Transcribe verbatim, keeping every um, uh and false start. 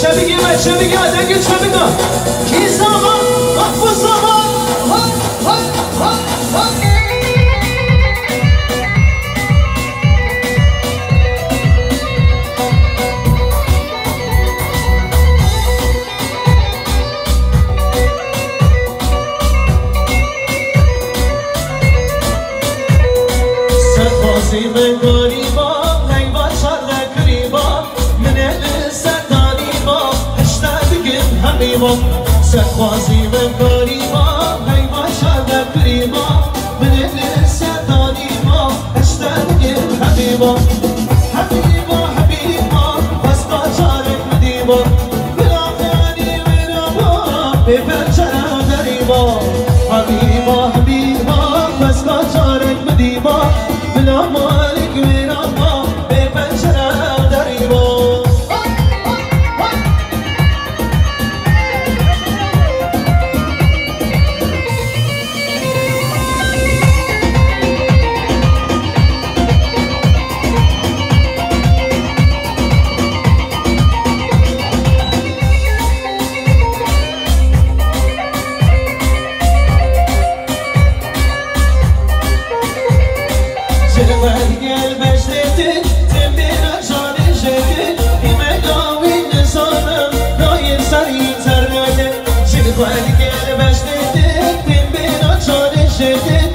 Şebîgê me, şebîgê, dengê şebîgê. Kî zaman, bak bu zaman. Ha, ha, ha, ha. Serxwazî min garîba, heyva çarde kirîba, min ê li ser danîba, hişte dikim hemîba. Serxwazî min garîba, heyva çarde kirîba, min ê li ser danîba, hişte dikim hemîba. Hemîba, hemîba, xwesta carek min dîba. Bila xanî wêra ba, bê pencere derî ba. Hemîba, hemîba, xwesta carek min dîba. Bila malik wêra ba, bê pencere derî ba. Ji xwe digel beşdêtin, tim bêra canê jêtin, hîmega wî nizanim, nayê ser înternetê. Ji xwe digel beşdêtin, tim bêra canê jêtin,